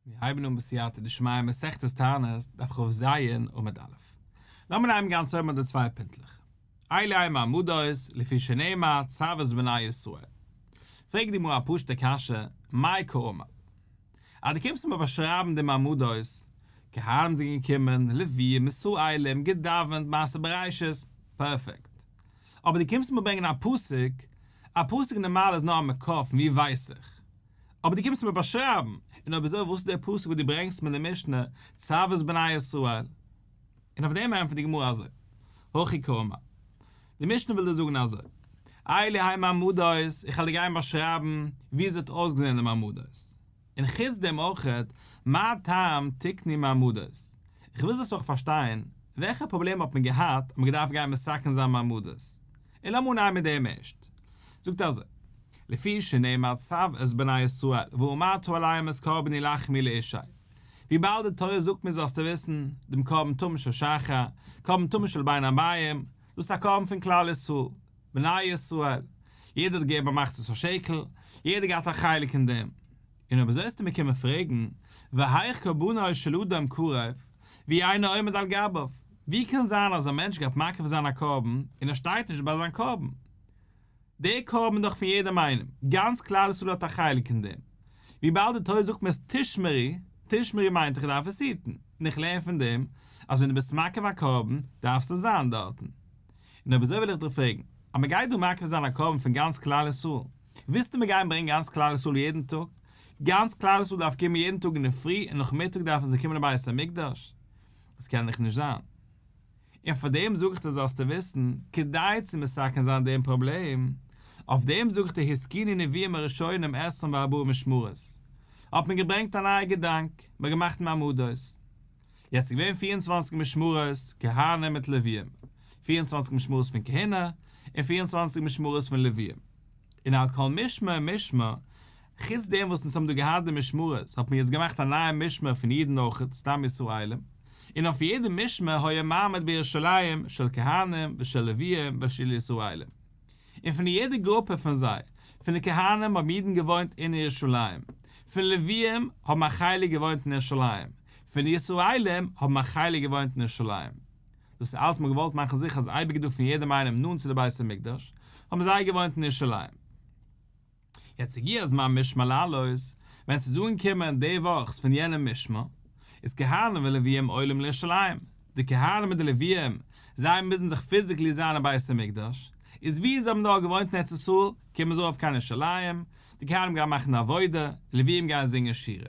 מיר הייבן אן בסייעתא דשמיא מסכת תענית, דף כ"ז, עמוד א'. לאמיר נעמען גאנץ אויבן אט די צוויי פינטלעך. אלו הן מעמדות, לפי שנאמר צו את בני ישראל. פרעגט די גמרא א פשוט'ע קשיא, מאי קאמר? אז דו קומסט מיר באשרייבן די מעמדות, כהנים זענען געקומען, לוויים, ישראלים, געדאווענט, מעשה בראשית, פערפעקט. אבער דו קומסט מיר ברענגען א פסוק, א פסוק נארמאל איז נאר א מקור פון ווי ווייס איך? אבער דו קומסט מיר באשרייבן, און אויב אזוי וואס איז דער פסוק וואס דו ברענגסט מיר אין די משנה, צו את בני ישראל? און אויף דעם ענטפערט די גמרא אזוי, הכי קאמר, די משנה וויל דיר זאגן אזוי, אלו הן מעמדות, איך וועל דיר גיין באשרייבן ווי עס האט אויסגעזען די מעמדות, און חוץ דעם אויכעט, מה טעם תקנו מעמדות, איך וויל זאלסט אויך פארשטיין, וועלכע פראבלעם האט מען געהאט אז מען האט געדארפט גיין מתקן זיין מעמדות, און לאמיר אנהייבן מיט דעם ערשט. זאגט אזוי, לפי שנאמר צו את בני ישראל ואמרת אליהם את קרבני לחמי לאשי, וויבאלד די תורה זאגט מיר זאלסטו וויסן, דעם קרבן תמיד של שחר, קרבן תמיד של בין הערבים, דאס איז א קרבן פון כלל ישראל, בני ישראל, יעדער האט געגעבן א מחצית השקל, יעדער געהאט א חלק אין דעם. און אויב אזוי וועסטו מיר קומען פרעגן, והיאך קרבנו של אדם קרב, והוא אינו עומד על גביו, ווי קען זיין אז א מענטש גייט מקריב זיין א קרבן און ער שטייט נישט ביי זיין קרבן? דער קרבן איז דאך פון יעדעם איינעם, גאנץ כלל ישראל האט א חלק אין דעם. וויבאלד די תורה זאגט מיר עס תשמרו, תשמרו מיינט איך דארף עס היטן, און איך לערן פון דעם אז ווען דו ביסט מקריב א קרבן דארפסטו זיין דארטן. און אויב אזוי וויל איך דיר פרעגן, אז מען גייט דא מקריב זיין א קרבן פון גאנץ כלל ישראל, ווילסטו מיר גייען ברענגען גאנץ כלל ישראל יעדן טאג? גאנץ כלל ישראל דארף קומען יעדן טאג אינדערפרי און נאכמיטאג דארפן זיי קומען אין בית המקדש? דאס קען דאך נישט זיין. און פאר דעם זאג איך דיר זאלסטו וויסן, כדי צו מתקן זיין דעם פראבלעם, אויף דעם זאג איך דיר התקינו נביאים הראשונים עשרים וארבעה משמרות, האט מען געברענגט א נייע געדאנק, מען האט געמאכט מעמדות. יעצט איז געווען 24 משמרות כהנים מיט לוויים, 24 משמרות פון כהונה, און 24 משמרות פון לוויים. און על כל משמר ומשמר, חוץ דעם וואס אונז האבן דא געהאט די משמרות, האט מען יעצט געמאכט א נייע משמר פון אידן אויכעט, סתם ישראלים, און אויף יעדע משמר היה מעמד בירושלים של כהנים ושל לוויים ושל ישראלים. און פון יעדע גרופע פון זיי, פון די כהנים האבן אידן געוואוינט אין ירושלים, פון לוויים האבן א חלק געוואוינט אין ירושלים, פון די ישראלים האבן א חלק געוואוינט אין ירושלים. דאס איז אלץ מ'האט געוואלט מאכן זיכער אז אייביג איז דא פון יעדעם איינעם נאנט צו די בית המקדש, האבן זיי געוואוינט אין ירושלים. יעצט הגיע זמן משמר לעלות, ווען ס'איז אנגעקומען די וואך פון יענעם משמר, איז כהנים ולוויים עולים לירושלים, די כהנים מיט די לוויים, זיי מוזן זיך physically זיין אין בית המקדש, איז ווי זיי האבן נאר געוואוינט אין ארץ ישראל, קומען זיי ארויף קיין ירושלים, די כהנים גייען מאכן עבודה, די לוויים גייען זינגען שירה.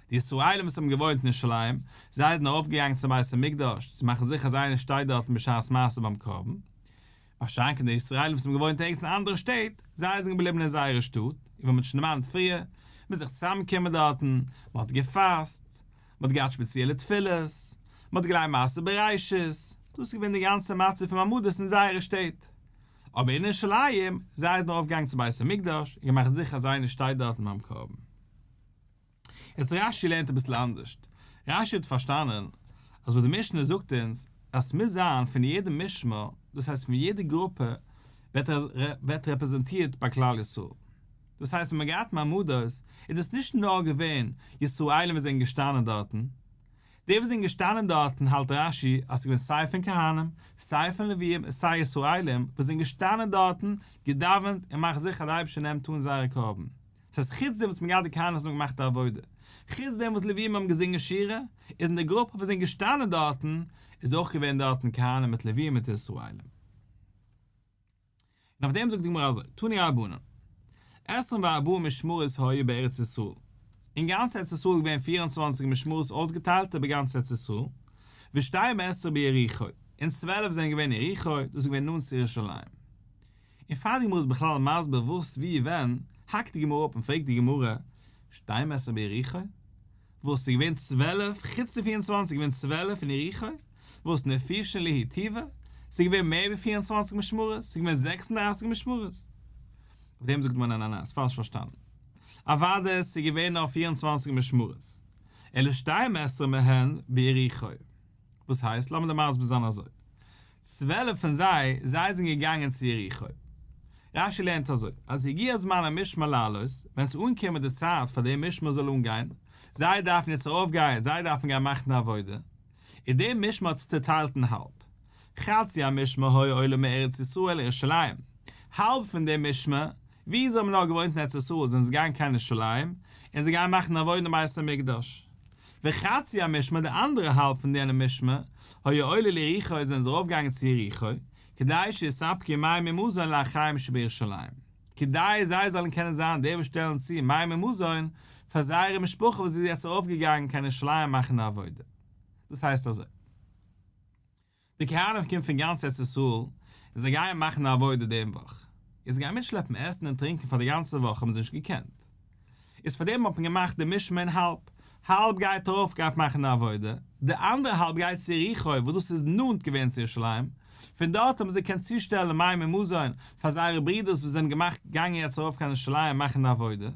די ישראלים וואס האבן געוואוינט אין ירושלים, זיי זענען ארויפגעגאנגען צום בית המקדש, צו מאכן זיכער אז איינער שטייט דארטן בשעת מעשה ביים קרבן. משא"כ די ישראלים וואס האבן געוואוינט ערגעץ אין אנדערע שטעט, זיי זענען געבליבן אין זייערע שטאט, און ווי מ'האט שוין דערמאנט פריער, מ'איז זיך צוזאמגעקומען דארטן, מ'האט געפאסט, מ'האט געהאט שפעציעלע תפילות, מ'האט געליינט מעשה בראשית, דאס איז געווען די גאנצע מצב פון מעמדות אין זייערע שטעט. אבער אין ירושלים, זיי זענען ארויפגעגאנגען צום בית המקדש און געמאכט זיכער אז איינער שטייט דארטן ביים קרבן. יעצט רש"י לערנט אביסל אנדערשט, רש"י האט פארשטאנען אז וואס די משנה זאגט אונז אז ס'מוז זיין פון יעדע משמר, דאס הייסט פון יעדע גרופע ווערט רעפרעזענטירט ביי כלל ישראל, דאס הייסט ווען מ'האט געהאט מעמדות איז דאס נישט נאר געווען ישראלים וואס זענען געשטאנען דארטן, די וואס זענען געשטאנען דארטן האלט רש"י אז ס'איז געווען סיי פון כהנים, סיי פון לוויים און סיי ישראלים וואס זענען געשטאנען דארטן, געדאווענט און מאכט זיכער אז די אייבערשטער נעמט אן זייער קרבן. ס'הייסט חוץ דעם וואס מ'האט געהאט די כהנים וואס האבן געמאכט די עבודה, חוץ דעם וואס לוויים האבן געזינגען שירה, איז אין די גרופע וואס זענען געשטאנען דארטן, איז אויך געווען דארטן כהנים מיט לוויים מיט ישראלים. און אויף דעם זאגט די גמרא אזוי, תנו רבנן, עשרים וארבעה משמרות היו בארץ ישראל, אין גאנץ ארץ ישראל איז געווען 24 משמרות אויסגעטיילט איבער גאנץ ארץ ישראל, ושתים עשרה ביריחו, און 12 זענען געווען אין יריחו, דאס איז געווען נאנט צו ירושלים. און פאר די גמרא איז בכלל מסביר וואס ווי ווען, האקט די גמרא אפ און פרעגט די גמרא, שתים עשרה ביריחו? וואס ס'איז געווען 12, חוץ די 24 געווען 12 אין יריחו? וואס נפישין להו טובא? ס'איז געווען מער ווי 24 משמרות, ס'איז געווען 36 משמרות. אויף דעם זאגט מען ניין ניין ניין, האסט פאלש פארשטאנען. אוודאי ס'איז געווען נאר 24 משמרות, אלא שתים עשרה מהן ביריחו. וואס הייסט? לאמיר דיר מסביר זיין אזוי. 12 פון זיי, זיי זענען געגאנגען צו יריחו. רש"י לערנט אזוי, אז הגיע זמן המשמר לעלות, ווען ס'איז אנגעקומען די צייט פאר די משמר זאל אנגיין, זיי דארפן יעצט ארויפגיין, זיי דארפן גיין מאכן די עבודה, איז די משמר האט זיך צוטיילט אין האלב. חצי המשמר היה עולה מארץ ישראל לירושלים, האלב פון די משמר, ווי זיי האבן נאר געוואוינט אין ארץ ישראל זענען זיי געגאנגען קיין ירושלים, און זיי גייען מאכן עבודה אין בית המקדש. וחצי המשמר די אנדערע האלב פון יענע משמר, היה עולה ליריחו זענען זיי ארויפגעגאנגען צו יריחו, כדי שיספקו מים ומזון לאחיהם שבירושלים, כדי זיי זאלן קענען זיין די וואס שטעלן צו מים ומזון פאר זייערע משפחה וואס איז יעצט ארויפגעגאנגען קיין ירושלים מאכן די עבודה. דאס הייסט אזוי. די כהנים קומען פון גאנץ ארץ ישראל און זיי גייען מאכן די עבודה דעם וואך. יעצט גיין מיטשלעפן עסן און טרינקען פאר די גאנצע וואך האבן זיי נישט געקענט. איז פאר דעם האט מען געמאכט די משמר אין האלב. האלב גייט ארויף גייט מאכן די עבודה, די אנדערע האלב גייט צו יריחו וואס דאס איז נאנט געווען צו ירושלים, פון דארט האבן זיי געקענט צושטעלן מים און מזון פאר זייערע ברידערס וואס זענען געמאכט געגאנגען יעצט ארויף קיין ירושלים מאכן די עבודה.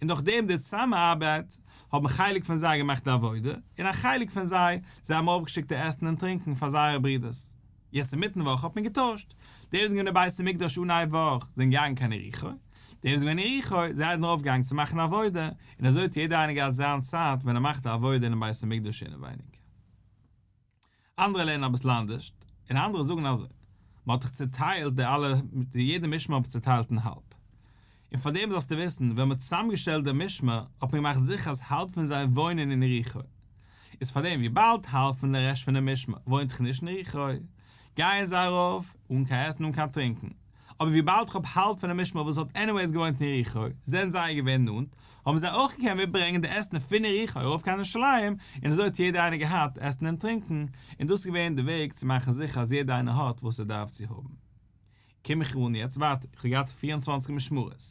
און דורך דעם די צוזאמארבייט האבן חלק פון זיי געמאכט די עבודה, און א חלק פון זיי, זיי האבן ארויפגעשיקט די עסן און טרינקען פאר זייערע ברידערס. יעצט אינמיטן וואך האט מען געטוישט, די וואס זענען געווען אין בית המקדש אנהייב וואך זענען געגאנגען קיין יריחו, די וואס זענען געווען אין יריחו, זיי זענען ארויפגעגאנגען צו מאכן עבודה, און אזוי האט יעדער איינער געהאט זיין צייט ווען ער מאכט די עבודה אינעם בית המקדש אינעווייניג. אנדערע לערנען אביסל אנדערשט, און אנדערע זאגן אזוי, מען האט דאך צוטיילט די אלע, די יעדע משמר האט מען צוטיילט אין האלב. און פאר דעם זאלסטו וויסן, ווען מען האט צוזאמגעשטעלט די משמר, האט מען געמאכט זיכער אז האלב פון זיי וואוינען אין יריחו. איז פאר דעם, וויבאלד האלב פון די רעשט פון די משמר וואוינט דאך נישט אין יריחו, גייען זיי ארויף אן קיין עסן אן קיין טרינקען. אבער וויבאלד כ'האב האלב פון די משמר וואס האט anyways געוואוינט אין יריחו, זענען זיי געווען נאנט, האבן זיי אויך געקענט מיטברענגען די עסן פון יריחו ארויף קיין ירושלים, און אזוי האט יעדער איינער געהאט עסן און טרינקען, און דאס איז געווען די וועג צו מאכן זיכער אז יעדער איינער האט וואס ער דארף צו האבן. קום איך אן יעצט ווייטער, איך האב געהאט 24 משמרות,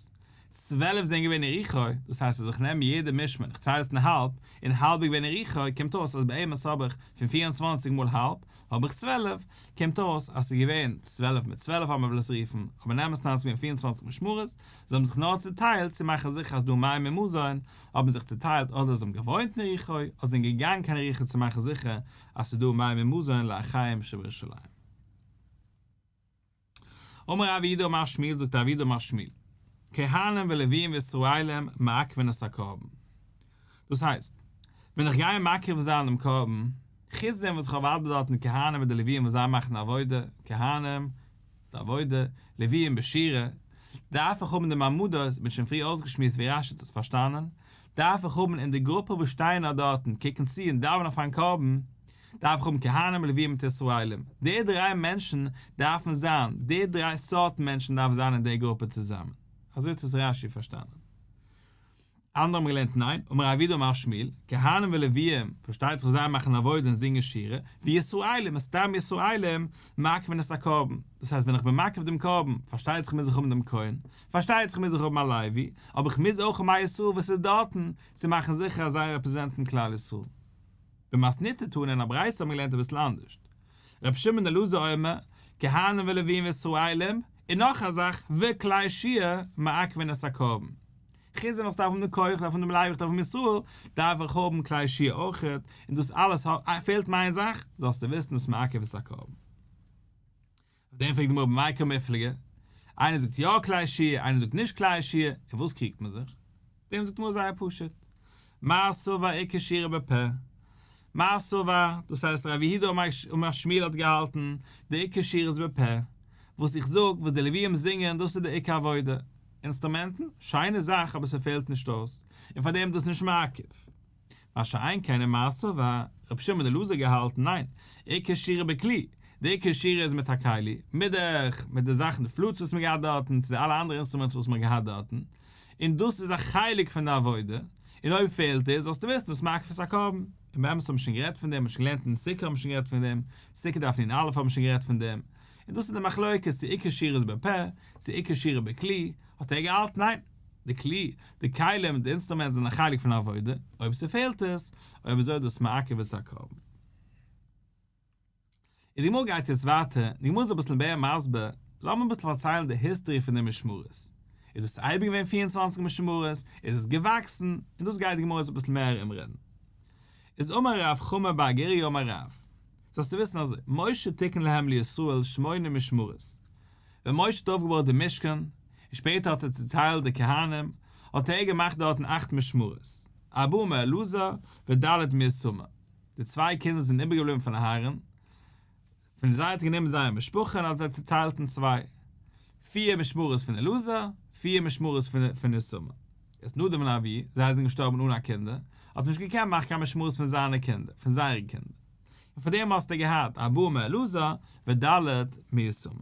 12 זענען געווען אין יריחו, דאס הייסט אז איך נעם יעדע משמר און איך צייל עס אין האלב, און האלב איז געווען אין יריחו, קומט אויס אז באמת האב איך פון 24 מאל האלב, האב איך 12, קומט אויס אז ס'איז געווען 12 מיט 12 אויב מ'וויל עס רופן, אבער אין אמת'ן איז געווען 24 משמרות, זיי האבן זיך נאר צוטיילט צו מאכן זיכער אז דא מים און מזון, האבן זיך צוטיילט אדער זיי האבן געוואוינט אין יריחו, אדער זענען געגאנגען קיין יריחו צו מאכן זיכער אז ס'איז דא מים און מזון לאחיהם שבירושלים. אמר רב יהודה אמר שמואל זאגט רב יהודה אמר שמואל, כהנים ולוויים וישראלים מעכבין את הקרבן. דאס הייסט, ווען איך גיי מקריב זיין דעם קרבן, חוץ דעם וואס איך האב אוודאי דארטן די כהנים מיט די לוויים וואס זיי מאכן עבודה, כהנים, די עבודה, לוויים בשירה, דארף איך האבן די מעמדות, מ'האט שוין פריער אויסגעשמועסט ווי רש"י האט עס פארשטאנען, דארף איך האבן אין די גרופע וואס שטייען אט דארטן, קוקן צו און דאווענען פארן קרבן, דארף איך האבן כהנים לוויים מיט ישראלים, די דריי מענטשן דארפן זיין, די דריי סארטן מענטשן דארפן זיין אין די גרופע צוזאמען. אזוי האט עס רש"י פארשטאנען. אנדערע האבן געלערנט ניין, אמר רב יהודה אמר שמואל, כהנים ולוויים, פארשטייט זיך וואס זיי מאכן עבודה און זינגען שירה, וישראלים און סתם ישראלים, מעכבין את הקרבן. דאס הייסט ווען איך בין מקריב דעם קרבן, פארשטייט זיך מוז איך האבן דעם כהן, פארשטייט זיך מוז איך האבן א לוי, אבער איך מוז אויך האבן א ישראל וואס איז דארטן, צו מאכן זיכער אז זיי רעפרעזענטן כלל ישראל. במתניתא תנא אין א ברייתא האט מען געלערנט אביסל אנדערשט. רבי שמעון בן אלעזר אומר, כהנים ולוויים וישראלים, און נאך א זאך, וכלי שיר, מעכבין את הקרבן. חוץ דעם וואס דארף האבן דעם כהן, דארף האבן דעם לוי, דארף האבן ישראל, דארף איך האבן כלי שיר אויכעט, און דאס אלעס פעלט מיר איין זאך, זאלסטו וויסן דאס מעכב את הקרבן. אויף דעם פרעגט די גמרא במאי קמיפלגי, איינער זאגט יא כלי שיר, איינער זאגט נישט כלי שיר, אין וואס קריגט מען זיך? דעם זאגט די גמרא זייער פשוט, מר סבר עיקר שירה בפה, מר סבר, דאס הייסט רב יהודה אמר שמואל האט געהאלטן, די עיקר שירה איז בפה, וואס איך זאג, וואס די לוויים זינגען, דאס איז די עיקר עבודה, אינסטרומענטן, שיינע זאך אבער ס'פעלט נישט אויס, און פאר דעם איז דאס נישט מעכב. מה שאין כן ומר סבר, רבי שמעון בן אלעזר געהאלטן, ניין, עיקר שירה בכלי, די עיקר שירה איז מיט א כלי, מיט די, מיט די זאכן, די flutes וואס מען געהאט דארטן, צו די אלע אנדערע instruments וואס מען געהאט דארטן, און דאס איז א חלק פון די עבודה, און אויב פעלט עס, זאלסטו וויסן דאס מעכב את הקרבן. און באמת האבן מיר שוין גערעדט פון דעם, מ'האט שוין געלערנט אין סוכה האבן מיר שוין גערעדט פון דעם, סוכה דף נ"א האבן מיר שוין גערעדט פון דעם, און דאס איז די מחלוקת צו עיקר שירה איז בפה, צו עיקר שירה בכלי, האט ער געהאלטן ניין, די כלי, די כלים, די instruments זענען א חלק פון עבודה, אויב ס'פעלט עס, אויב אזוי איז דאס מעכב את הקרבן. און די גמרא גייט יעצט ווייטער, די גמרא איז אביסל מער מסביר, לאמיר אביסל פארציילן די history פון די משמרות. איז דאס אייביג געווען 24 משמרות? איז עס געוואקסן? און דאס גייט די גמרא יעצט אביסל מער ארומרעדן. איז אמר רב חמא בר גוריא אמר רב, זאלסטו וויסן אזוי, משה תיקן להם לישראל שמונה משמרות. ווען משה האט אויפגעבויט די משכן, שפעטער האט ער צוטיילט די כהנים, האט ער געמאכט דארטן אכט משמרות, ארבעה מאלעזר וד' מאיתמר, די צוויי קינדער וואס זענען איבערגעבליבן פון אהרן, פון זיי האט ער גענומען זייער משפחה און האט זיי צוטיילט אין צוויי, פיר משמרות פון אלעזר, פיר משמרות פון איתמר. איז נדב און אביהוא, זיי זענען געשטארבן אן א קינדער, האט נישט געקענט מאכן קיין משמרות פון זיינע קינדער, פון זייערע קינדער. און פאר דעם האסטו געהאט ארבעה מאלעזר וד' מאיתמר.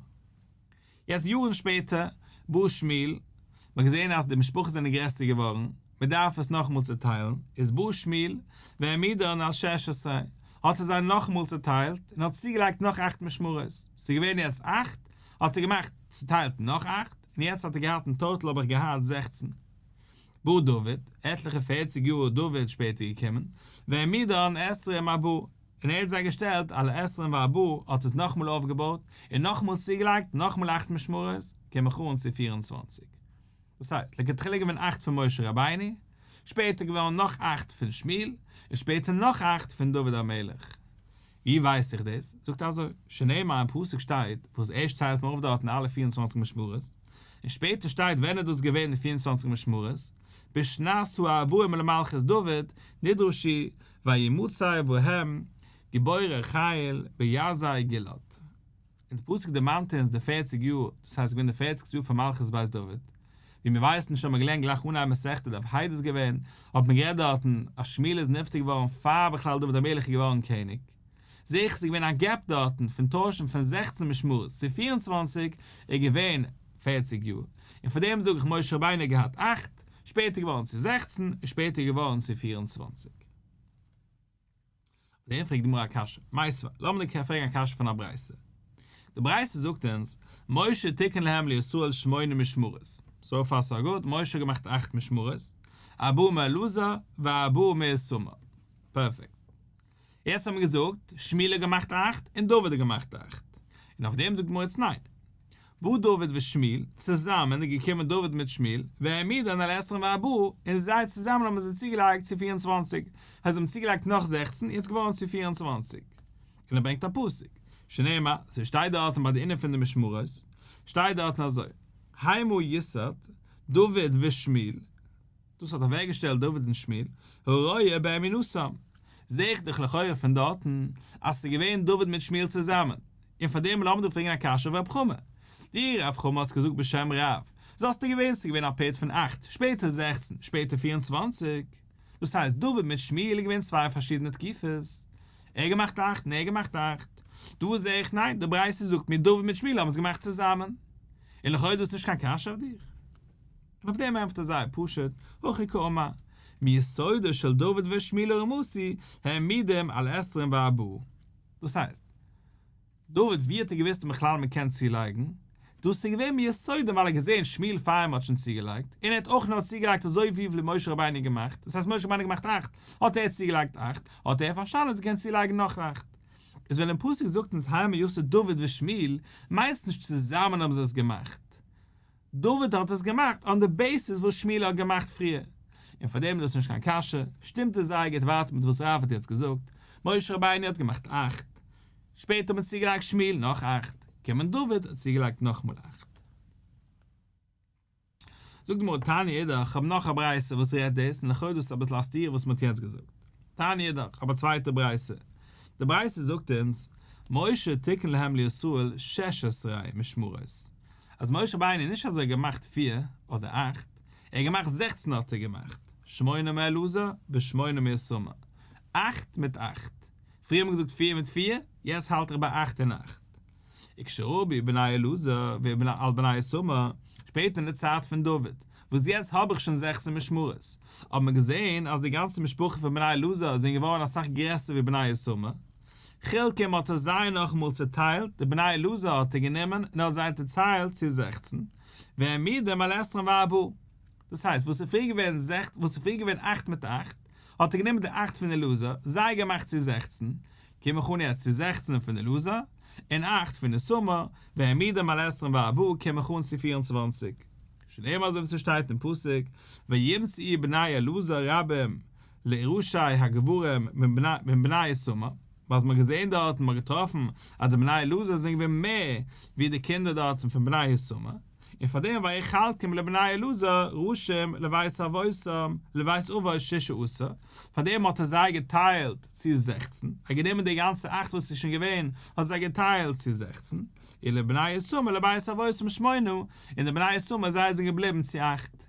יעצט יארן שפעטער, בא שמואל, מ'האט געזען אז די משפחות זענען גרעסער געווארן, מ'דארף עס נאכאמאל צוטיילן, איז בא שמואל, והעמידן על שש עשרה, האט ער זיי נאכאמאל צוטיילט, און האט צוגעלייגט נאך אכט משמרות, ס'איז געווען יעצט אכט, האט ער געמאכט, צוטיילט נאך אכט, און יעצט האט ער געהאט אין טאטאל האב איך געהאט 16. בא דוד, עטליכע פערציג יאר איז דוד שפעטער געקומען, והעמידן עשרים וארבעה, און ער האט זיי געשטעלט על עשרים וארבעה, האט עס נאכאמאל אויפגעבויט, און נאכאמאל צוגעלייגט נאכאמאל אכט משמרות, קום איך אן צו 24. דאס הייסט, לכתחילה געווען אכט פון משה רבינו, שפעטער געווארן נאך אכט פון שמואל, און שפעטער נאך אכט פון דוד המלך. ווי ווייס איך דאס? זאגט ער אזוי, שנאמר אין פסוק שטייט, וואס ערשט ציילט מען אויף דארטן אלע 24 משמרות, און שפעטער שטייט ווען איז דאס געווען די 24 משמרות, בשנת הארבעים למלכות דוד, נדרשו וימצא בהם גיבורי חיל ביזר גלעד. און די פסוק דערמאנט אונז די פערציג יאר, דאס הייסט געווען די פערציגסטע יאר פון מלכות בית דוד, ווי מיר ווייסן שוין האט מען געלערנט גלייך אנהייב מסכתא דף ה' דאס געווען, האט מען גערעדט דארטן אז שמואל איז נפטר געווארן פאר בכלל דוד המלך איז געווארן קעניג, זעה איך ס'איז געווען א gap דארטן פון טוישן פון 16 משמרות צו 24 איז געווען 40 יאר, און פאר דעם זאג איך משה רבינו האט געהאט 8, שפעטער געווארן צו 16, און שפעטער געווארן צו 24. אויף דעם פרעגט די גמרא א קשיא, מיתיבי, לאמיר דיר פרעגן א קשיא פון א ברייתא. די ברייתא זאגט אונז, משה תיקן להם לישראל שמונה משמרות. So far so good, משה האט געמאכט אכט משמרות, ארבעה מאלעזר וארבעה מאיתמר. Perfect. יעצט האבן מיר געזאגט, שמואל האט געמאכט אכט און דוד האט געמאכט אכט. און אויף דעם זאגט די גמרא יעצט ניין. בא דוד ושמואל, צוזאמען איז געקומען דוד מיט שמואל, והעמידן על עשרים וארבעה, און זיי צוזאמען האבן זיי צוגעלייגט צו 24, הייסט זיי האבן צוגעלייגט נאך 16, יעצט געווארן צו 24. און ער ברענגט א פסוק, שנאמר, ס'שטייט דארטן ביי די ענין פון די משמרות, שטייט דארטן אזוי, המה יסד דוד ושמואל, דאס האט אוועקגעשטעלט דוד און שמואל, הרואה באמונתם. זע איך דאך לכאורה פון דארטן אז ס'איז געווען דוד מיט שמואל צוזאמען, און פאר דעם לאמיר דא פרעגן א קשיא אויף רב חמא. דו רב חמא האסט געזאגט בשם רב, זאלסטו געווען ס'איז געווען א פירט פון אכט, שפעטער 16, שפעטער 24. דאס הייסט דוד מיט שמואל איז געווען צוויי פארשידענע תקופות. ער האט געמאכט אכט און ער האט געמאכט אכט. דא זע איך ניין, די ברייתא זאגט מיר דוד מיט שמואל האבן עס געמאכט צוזאמען. און לכאורה איז דאס נישט קיין קשיא אויף דיך. און אויף דעם ענטפערט ער זייער פשוט, הכי קאמר, מיסודו של דוד ושמואל הרמתי העמידום על עשרים וארבעה. דאס הייסט, דוד ווי האט ער געוואוסט בכלל מען קען צולייגן? דאס איז געווען מיסודו ווייל ער האט געזען שמואל פאר אים האט שוין צוגעלייגט, און ער האט אויך נאר צוגעלייגט אזוי וויפיל משה רבינו האט געמאכט, דאס הייסט משה רבינו האט געמאכט אכט, האט ער צוגעלייגט אכט, האט ער פארשטאנען אז ער קען צולייגן נאך אכט. איז ווען אין פסוק זאגט אונז המה יסד דוד ושמואל, מיינט נישט צוזאמען האבן זיי עס געמאכט. דוד האט עס געמאכט on the basis וואס שמואל האט געמאכט פריער, און פאר דעם איז דאס נישט קיין קשיא, שטימט עס זייער גוט ווייטער מיט וואס רב האט יעצט געזאגט, משה רבינו האט געמאכט אכט, שפעטער האט מען צוגעלייגט שמואל נאך אכט, קומען דוד האט צוגעלייגט נאכמאל אכט. זאגט די גמרא תניא אידך, איך האב נאך א ברייתא וואס רעדט דאס, און לכאורה דאס איז אביסל א סתירה וואס מען האט יעצט געזאגט. תניא אידך, איך האב א צווייטע ברייתא. די ברייתא זאגט אונז, משה תיקן להם לישראל שש עשרה משמרות. אז משה רבינו נישט אזוי געמאכט פיר אדער אכט, ער האט געמאכט 16 האט ער געמאכט, שמונה מאלעזר ושמונה מאיתמר, אכט מיט אכט. פריער האט מען געזאגט פיר מיט פיר, יעצט האלט איך ביי אכט און אכט. וכשרבו בני אלעזר על בני איתמר, שפעטער אין די צייט פון דוד, וואס יעצט האב איך שוין 16 משמרות, האט מען געזען אז די גאנצע משפחה פון בני אלעזר זענען געווארן אסאך גרעסער ווי בני איתמר. חלקם האט ער זיי נאכאמאל צעטיילט, די בני אלעזר האט ער גענומען און האט זיי צעטיילט צו 16, והעמידם על עשרים וארבעה. דאס הייסט, וואס איז פריער געווען זעכ, וואס איז פריער געווען אכט מיט אכט, האט ער גענומען די אכט פון אלעזר, זיי געמאכט צו 16, קום איך אן יעצט צו 16 פון אלעזר, און אכט פון איתמר, והעמידם על עשרים וארבעה קום איך אן צו 24. שנאמר אזוי ווי ס'שטייט אין פסוק, וימצאו בני אלעזר רבים לראשי הגברים מבני איתמר, וואס מ'האט געזען דארט און מ'האט געטראפן אז די בני אלעזר זענען געווען מער ווי די קינדער דארטן פון בני איתמר. און פאר דעם ויחלקם לבני אלעזר ראשים לבית אבותם לבית אבות ששה עשר, פאר דעם האט ער זיי געטיילט צו 16, ער האט גענומען די גאנצע אכט וואס איז שוין געווען, האט זיי געטיילט צו 16, ולבני איתמר לבית אבותם שמונה, און די בני איתמר זיי זענען געבליבן צו אכט.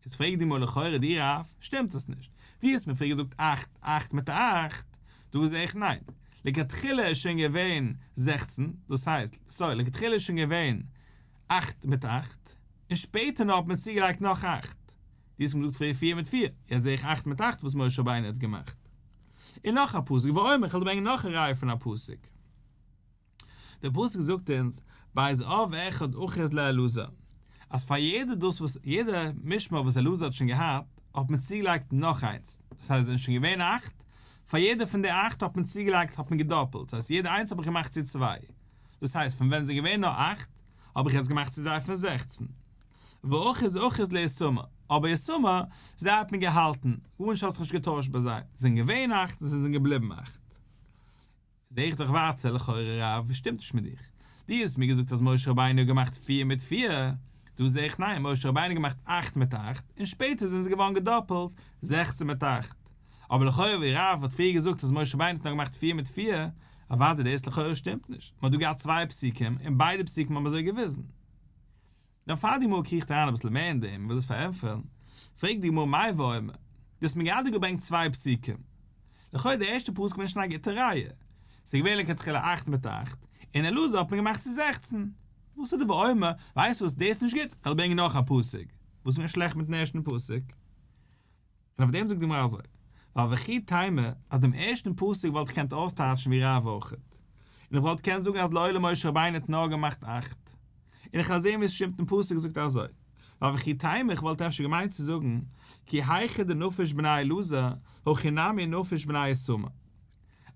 איז פרעגט די גמרא לכאורה דיר רב, שטימט עס נישט, דו האסט מיר פריער געזאגט אכט, אכט מיט אכט, דא זעה איך ניין, לכתחילה איז שוין געווען 16, דאס הייסט, sorry, לכתחילה איז שוין געווען אכט מיט אכט, און שפעטער נאר האט מען צוגעלייגט נאך אכט. דו האסט מיר געזאגט פריער פיר מיט פיר, יעצט זעה איך אכט מיט אכט וואס משה רבינו האט געמאכט. און נאך א פסוק, ואומר, איך וועל דיר ברענגען נאך א ראיה פון א פסוק. דער פסוק זאגט אונז, בית אב אחד אחוז לאלעזר, אז פאר יעדע דאס וואס יעדע משמר וואס אלעזר האט שוין געהאט, האט מען צוגעלייגט נאך איינס, דאס הייסט עס זענען שוין געווען אכט, פאר יעדע פון די אכט האט מען צוגעלייגט האט מען געדאפלט, דאס הייסט יעדע איינס האב איך געמאכט צו צוויי, דאס הייסט פון ווען עס איז געווען נאר אכט, האב איך יעצט געמאכט צו זיי פון 16. ואחוז אחוז לאיתמר, אבער איתמר, זיי האט מען געהאלטן, גארנישט האט זיך נישט געטוישט ביי זיי, זיי זענען געווען אכט און זיי זענען געבליבן אכט. זעה איך דאך ווייטער לכאורה רב שטימט נישט מיט דיך, דו האסט מיר געזאגט אז משה רבינו האט געמאכט פיר מיט פיר, דא זעה איך ניין משה רבינו האט געמאכט אכט מיט אכט און שפעטער זענען זיי געווארן געדאפלט 16 מיט אכט, אבער לכאורה ווי רב האט פריער געזאגט אז משה רבינו האט נאר געמאכט פיר מיט פיר, אוודאי דאס לכאורה שטימט נישט, מען האט דא געהאט צוויי פסוקים און ביידע פסוקים האבן אזוי געוויזן. נאר פאר די גמרא קריכט אריין אביסל מער אין דעם און וויל עס פארענטפערן, פרעגט די גמרא מאי ואומר, דו האסט מיר גראדע געברענגט צוויי פסוקים. לכאו' די ערשטע פסוק געווען שוין א גוטע ראיה. ס'איז געווען לכתחילה אכט מיט אכט, און אלעזר האט מען געמאכט צו 16. וואס איז די ואומר, ווייסט וואס, דאס איז נישט גוט, כ'וועל ברענגען נאך א פסוק. וואס איז געווען שלעכט מיטן ערשטן פסוק? און אויף דעם זאגט די גמרא אזוי, ווייל וכי תימא אז דעם ערשטן פסוק וואלט איך געקענט אויסטייטשן ווי רב אויכעט, און איך וואלט געקענט זאגן אז לעולם משה רבינו האט נאר געמאכט אכט, און איך וועל זען ווי עס שטימט אין פסוק זאגט אזוי, ווייל וכי תימא איך וואלט אפשר געמיינט צו זאגן, כי היכי דנפיש בני אלעזר, הכי נמי נפיש בני איתמר.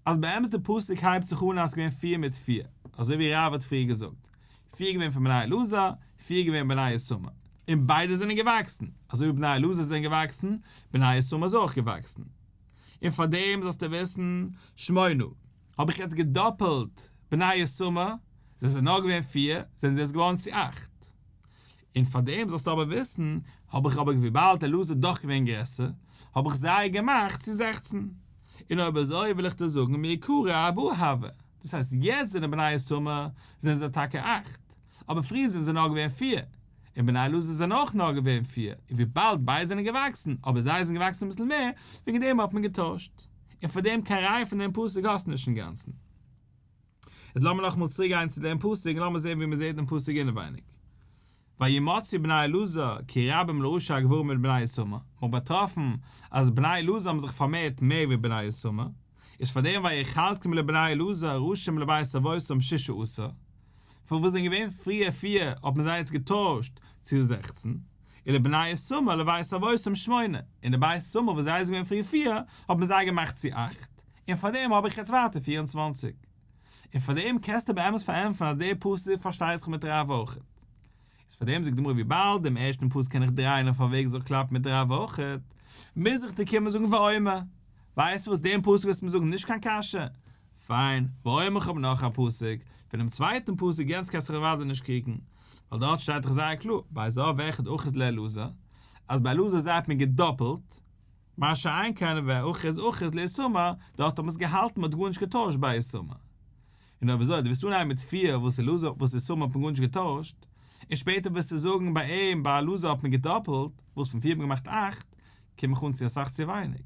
אז באמת די פסוק הייבט זיך אן אז ס'געווען פיר מיט פיר, אזוי ווי רב האט פריער געזאגט, פיר געווען פון בני אלעזר, פיר געווען בני איתמר, און ביידע זענען געוואקסן, אזוי ווי בני אלעזר זענען געוואקסן, בני איתמר איז אויך געוואקסן. און פאר דעם זאלסטו וויסן, שמונה, האב איך יעצט געדאפלט בני איתמר, זיי זענען נאר געווען פיר, זענען זיי יעצט געווארן צו אכט. און פאר דעם זאלסטו אבער וויסן, האב איך אבער וויבאלד אלעזר איז דאך געווען גרעסער, האב איך זיי געמאכט צו 16. און אויב אזוי וויל איך דיר זאגן מעיקרא ארבעה הוו, דאס הייסט יעצט זענען בני איתמר זענען זיי טאקע אכט, אבער פריער זענען זיי נאר געווען פיר, און בני אלעזר זענען אויך נאר געווען פיר, און וויבאלד ביידע זענען געוואקסן, אבער זיי זענען געוואקסן אביסל מער, וועגן דעם האט מען געטוישט. און פאר דעם קיין ראיה פון דעם פסוק האסטו נישט אינגאנצן. איז לאמיר נאכאמאל צוריק גיין צו דעם פסוק און לאמיר זען ווי מען זעט דעם פסוק אינעווייניג. וימצאו בני אלעזר כי רבים לראשי הגברים מבני איתמר, מען האט באטראפן אז בני אלעזר האבן זיך פארמערט מער ווי בני איתמר, איז פאר דעם ויחלקם לבני אלעזר ראשים לבית אבותם ששה עשר, פון וואס זענען געווען פריער פיר האט מען זיי יעצט געטוישט צו 16, ולבני איתמר לבית אבותם שמונה, און די בית איתמר וואס זיי זענען געווען פריער פיר האט מען זיי געמאכט צו אכט, און פאר דעם האב איך יעצט ווייטער 24. און פאר דעם קענסטו באמת פארענטפערן אז דער פסוק פארשטייט זיך מיט רב אויכעט. איז פאר דעם זאגט די גמרא וויבאלד דעם ערשטן פסוק קען איך דרייען אויף א וועג זאל קלאפן מיט רב אויכעט, מוז איך דיר קומען זאגן ואומר. ווייסט וואס דעם פסוק וועסטו מיר זאגן נישט קיין קשיא? פיין, ואומר איך האב נאך א פסוק, פונעם צווייטן פסוק יענץ קענסטו זיך אוודאי נישט קריגן, ווייל דארט שטייט דאך זייער קלאר, בית אב אחד אחוז לאלעזר, אז ביי אלעזר זיי האט מען געדאפלט, מה שאין כן ואחוז אחוז לאיתמר, דארט האט מען עס געהאלטן מען האט גארנישט געטוישט ביי איתמר. און אויב אזוי, דו ווילסט אנהייבן מיט פיר וואס אלעזר וואס איתמר האט מען גארנישט געטוישט, און שפעטער ווילסטו זאגן ביי אים ביי אלעזר האט מען געדאפלט, וואס פון פיר האט מען געמאכט אכט, קום איך אן צו אסאך צו ווייניג.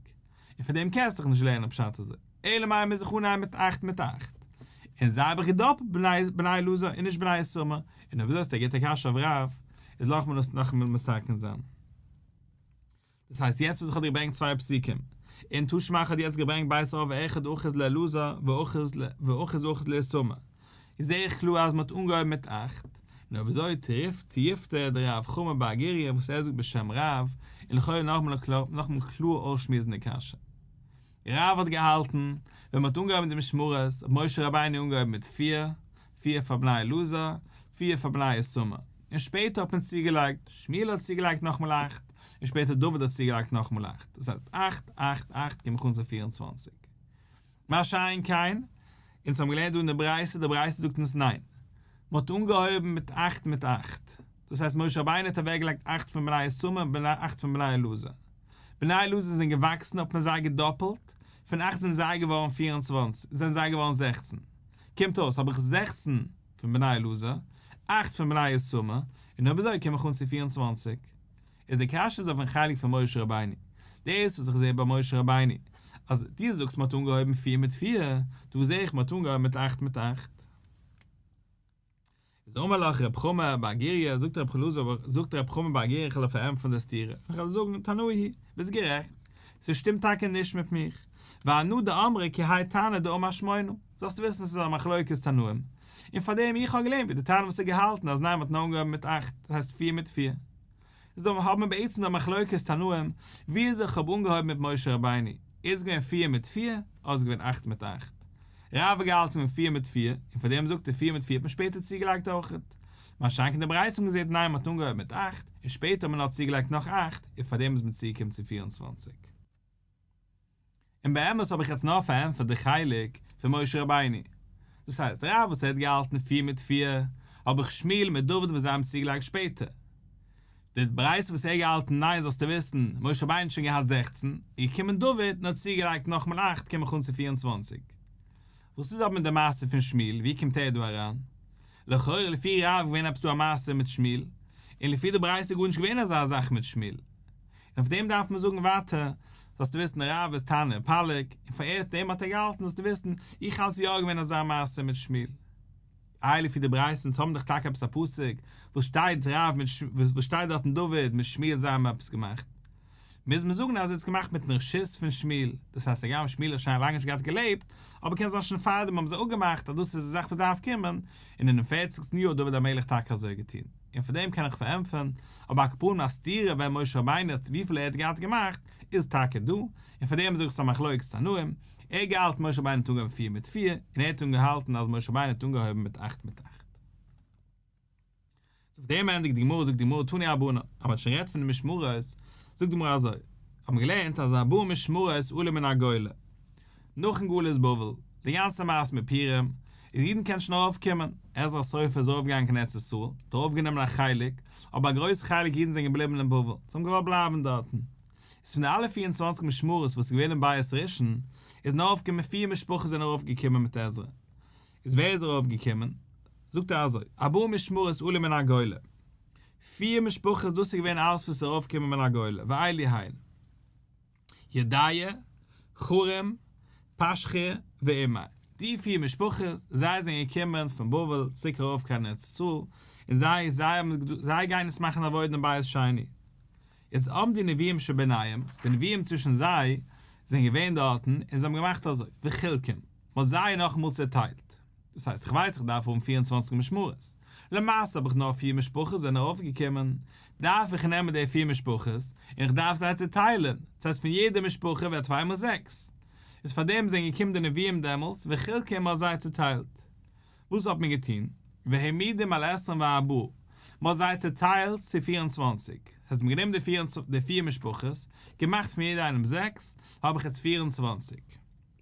און פון דעם קענסטו דיך נישט לערנען פשט אזוי. אלא מאי מוז איך אנהייבן מיט אכט מיט אכט. און זיי האב איך געדאפלט בני אלעזר און נישט בני איתמר, און אויב אזוי איז א גוטע קשיא אויף רב, איז לאמיר דאס נאכאמאל מתקן זיין. דאס הייסט יעצט וואס איך האב דיר געברענגט צוויי פסוקים, און תא שמע האט יעצט געברענגט בית אב אחד אחוז לאלעזר ואחוז אחוז לאיתמר, איז זעה איך קלאר אז מען האט אנגעהויבן מיט אכט, און אויב אזוי תיובתא דרב חמא בר גוריא וואס ער זאגט בשם רב, און לכאורה נאכאמאל קלאר אויסשמועסן די קשיא. רב האט געהאלטן, ווען מ'האט אנגעהויבן די משמרות, האט משה רבינו אנגעהויבן מיט פיר, פיר פאר בני אלעזר, פיר פאר בני איתמר. און שפעטער האט מען צוגעלייגט, שמואל האט צוגעלייגט נאכאמאל אכט, און שפעטער דוד האט צוגעלייגט נאכאמאל אכט. דאס הייסט אכט, אכט, אכט, קום איך אן צו 24. מה שאין כן, אונז האבן געלערנט דא אין די ברייתא, די ברייתא זאגט אונז ניין. מ'האט אנגעהויבן מיט אכט מיט אכט. דאס הייסט משה רבינו האט אוועקגעלייגט אכט פון בני איתמר און אכט פון בני אלעזר. בני אלעזר זענען געוואקסן האט מען זיי געדאפלט, פון אכט זענען זיי געווארן פיר און צוואנציג, זענען זיי געווארן זעכצן. קומט אויס האב איך 16 פון בני אלעזר, אכט פון בני איתמר, און אויב אזוי קום איך אן צו 24. איז די קשיא איז אויפן חלק פון משה רבינו. דאס וואס איך זע ביי משה רבינו, אז דו זאגסט מ'האט אנגעהויבן פיר מיט פיר, דא זע איך מ'האט אנגעהויבן מיט אכט מיט אכט. איז אמר לך רב חמא בר גוריא, זאגט רב אלעזר, זאגט רב חמא בר גוריא איך וועל פארענטפערן די סתירה, און איך וועל זאגן תנאי היא, ביסט גערעכט, ס'שטימט טאקע נישט מיט מיך, ואנא דאמרי כי האי תנא דאמר שמונה, זאלסט וויסן ס'איז א מחלוקת תנאים, און פארדעם איך האב געלערנט ווי די תנא וואס האט געהאלטן אז ניין מ'האט נאר אנגעהויבן מיט אכט, דאס הייסט פיר מיט פיר. איז דא האבן מיר בעצם דא א מחלוקת תנאים וויאזוי איך האב אנגעהויבן מיט משה רבינו, איז געווען פיר מיט פיר אדער איז געווען אכט מיט אכט? רב האט געהאלטן פון פיר מיט פיר, און פאר דעם זאגט ער פיר מיט פיר האט מען שפעטער צוגעלייגט אויכעט. מה שאין כן די ברייתא האבן געזעהט ניין מ'האט אנגעהויבן מיט אכט, און שפעטער האט מען נאר צוגעלייגט נאך אכט, און פאר דעם איז מען צוגעקומען צו 24. און באמת האב איך יעצט נאר פארענטפערט די חלק פון משה רבינו. דאס הייסט רב וואס ער האט געהאלטן פיר מיט פיר, האב איך שמואל מיט דוד וואס זיי האבן צוגעלייגט שפעטער. די ברייתא וואס ער האט געהאלטן ניין זאלסטו וויסן, משה רבינו האט שוין געהאט 16, איז געקומען דוד און האט צוגעלייגט נאכמאל אכט קום איך אן צו 24. וואס איז אבער מיט די מעשה פון שמואל, ווי קומט ער דא אריין? לכאורה לפי רב איז געווען עפעס דא א מעשה מיט שמואל, און לפי די ברייתא איז גארנישט געווען אזא זאך מיט שמואל. און אויף דעם דארף מען זאגן ווייטער, זאלסטו וויסן רב איז תנא ופליג, און פאר דעם האט ער געהאלטן זאלסטו וויסן, איך האלט ס'איז יא געווען אזא מעשה מיט שמואל. איי לפי די ברייתא אונז האבן דאך טאקע עפעס א פסוק וואס שטייט רב מיט וואס שטייט דארטן דוד מיט שמואל זיי האבן עפעס געמאכט, מוז מען זאגן אז ער האט עס געמאכט מיטן רשות פון שמואל, דאס הייסט הגם שמואל האט שוין לאנג נישט געהאט געלעבט, אבער קען זיין שוין פארדעם האבן זיי אפגעמאכט אז דאס איז די זאך וואס דארף קומען, און אינעם פערציגסטן יאר האט דוד המלך טאקע אזוי געטון. און פאר דעם קען איך פארענטפערן, אבער על כל פנים א סתירה ווען משה רבינו האט וויפיל ער האט געהאט געמאכט, איז טאקע דא, און פאר דעם זאג איך ס'איז א מחלוקת תנאים, ער האט געהאלטן משה רבינו האט אנגעהויבן פיר מיט פיר, און ער האט אנגעהאלטן אז משה רבינו האט אנגעהויבן מיט אכט מיט אכט. אויף דעם ענדיגט די גמרא, זאגט די גמרא תנו רבנן, אז מ'האט שוין גערעדט פון די משמרות, זאגט די גמרא אזוי, האט מען געלערנט אז ארבעה משמרות עלו מן הגולה, נאכן גלות בבל, די גאנצע מעשה מיט פורים, איז אידן קענען שוין ארויף קומען, עזרא הסופר איז ארויף געגאנגען קיין ארץ ישראל, האט ארויף גענומען א חלק, אבער א גרויס חלק אידן זענען געבליבן אין בבל, זיי האבן געוואלט בלייבן דארטן. איז פון די אלע 24 משמרות וואס איז געווען אין בית ראשון, איז נאר ארויף געקומען פיר משפחות זענען ארויף געקומען מיט עזרא. איז ווער איז ארויף געקומען? זאגט ער אזוי, ארבעה משמרות עלו מן הגולה. פיר משפחות דאס איז געווען אלעס וואס איז ארויף געקומען מן הגולה, ואלו הן. ידעיה, חרים, פשחור, ואימר. די פיר משפחות, זיי זענען געקומען פון בבל צוריק ארויף קיין ארץ ישראל, און זיי זיי האבן זיי גייען עס מאכן עבודה אין בית שני. יעצט עמדו נביאים שביניהם, די נביאים צווישן זיי, זענען געווען דארטן, און זיי האבן געמאכט אזוי, וחילקום, מען האט זיי נאכאמאל צעטיילט. דאס הייסט, איך ווייס איך דארף האבן 24 משמרות. למעשה האב איך נאר פיר משפחות זענען ארויפגעקומען, דארף איך נעמען די פיר משפחות, און איך דארף זיי צעטיילן, דאס הייסט פון יעדע משפחה ווערט צוויי מאל זעקס. איז פאר דעם זענען געקומען די נביאים דעמאלטס, וחילקום מען האט זיי צעטיילט. וואס האט מען געטון? והעמידום על עשרים וארבעה, מען האט זיי צעטיילט צו 24. דאס הייסט מען האט גענומען די פיר, די פיר משפחות, געמאכט פון יעדע איינעם זעקס, האב איך יעצט 24.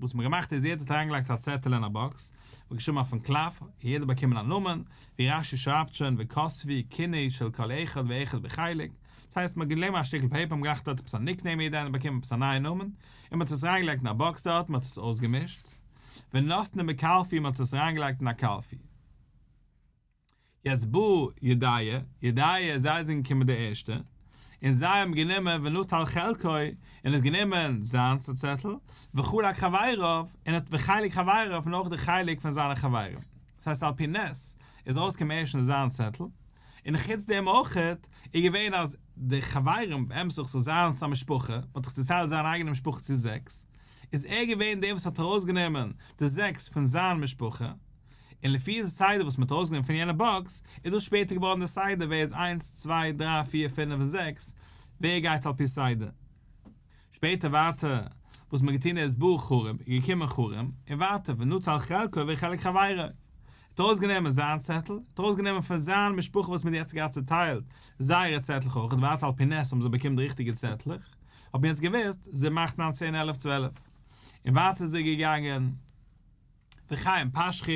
וואס מ'האט געמאכט איז יעדער האט אריינגעלייגט א צעטעלע אין א box, מ'האט געשריבן אויפן קלף, און יעדער האט באקומען א נאמען, ווי רש"י שרייבט שוין וכתבו כינוי של כל אחד ואחד בחלק, דאס הייסט מ'האט גענומען א שטיקל paper און געמאכט דארט עפעס א nickname יעדער איינער האט באקומען עפעס א נייע נאמען, און מ'האט עס אריינגעלייגט אין א box דארט, מ'האט עס אויסגעמישט, ונתנום בקלפי מ'האט עס אריינגעלייגט אין א קלפי. יעצט בא ידעיה, ידעיה זיי זענען געקומען די ערשטע, און זיי האבן גענומען ונטל חלקו, און האט גענומען זיינס א צעטל, וחלק חבריו, און האט וחלק חבריו און אויך די חלק פון זיינע חברים. דאס הייסט על פי נס איז ארויסגעקומען ערשט זיין צעטל, און חוץ דעם אויך איז געווען אז די חברים, באמת אויך זיינס א משפחה, מען האט דאך צעטיילט זיין אייגענע משפחה צו זעקס, איז ער געווען דער וואס האט ארויסגענומען די זעקס פון זיין משפחה, און לפי די סדר וואס מ'האט ארויסגענומען פון יענע box, איז דאס שפעטער געווארן די סדר ווער איז איינס, צוויי, דריי, פיר, פינף און זעקס, ווער גייט על פי סדר. שפעטער ווייטער, וואס מ'האט געטון איז בא חרים, איז געקומען חרים, און ווייטער ונטל חלקו וחלק חברו. ער האט ארויסגענומען זיין צעטל, האט ארויסגענומען פון זיין משפחה וואס מ'האט יעצט געהאט צעטיילט, זייערע צעטלעך אויך, ווייטער על פי נס האבן זיי באקומען די ריכטיגע צעטלעך, האט מען יעצט געוואוסט, זיבן, אכט, ניין, צען, עלף, צוועלף. און ווייטער איז ער געגאנגען. וכן פשחור,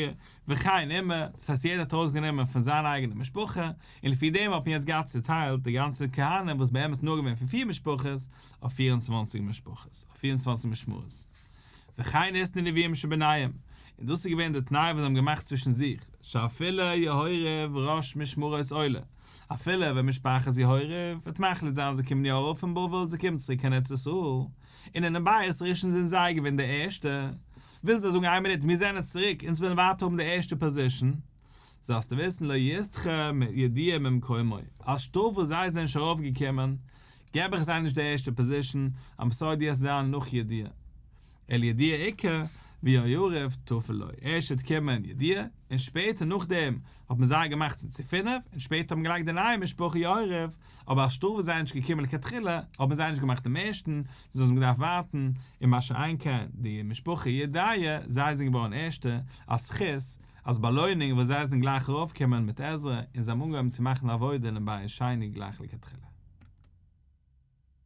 וכן אימר, דאס הייסט יעדער האט ארויסגענומען פון זיין אייגענע משפחה, און לפי דעם האט מען יעצט געהאט צוטיילט די גאנצע כהנים וואס באמת נאר געווען פון פיר משפחות, אויף 24 משפחות, אויף 24 משמרות. וכן התנו לוויים שביניהם, און דאס איז געווען די תנאי וואס זיי האבן געמאכט צווישן זיך, שאפילו יהויריב ראש משמרות עולה, אפילו ווען משפחת יהויריב וועט מחליט זיין זיי קומען יא ארויף פון בבל, זיי קומען צוריק קיין ארץ ישראל, און אינעם בית ראשון זענען זיי געווען די ערשטע, ווילן זיי זאגן איין מינוט מיר זענען צוריק אונז ווילן ווייטער האבן די ערשטע position, זאלסטו וויסן לא ידחה ידוע ממקומו, אלס שטראף וואס זיי זענען נישט ארויפגעקומען, געב איך זיי נישט די ערשטע position, I'm sorry דו וועסט זיין נאך ידוע. אלא ידוע עיקר, ויהויריב טפל לו, ערשט וועט קומען ידוע, און שפעטער נאכדעם האט מען זיי געמאכט צו פינף, און שפעטער האט מען געלייגט די נייע משפחה יהויריב, אבער אלס שטראף וואס זיי נישט געקומען לכתחילה, האט מען זיי נישט געמאכט דעם ערשטן, זיי האבן געדארפט ווארטן, און מה שאין כן די משפחה ידעיה, זיי זענען געווארן ערשטע, אלס זכות, אלס באלוינונג וואס זיי זענען גלייך ארויפגעקומען מיט עזרא, און זיי האבן אנגעהויבן צו מאכן עבודה אינעם בית שני גלייך לכתחילה.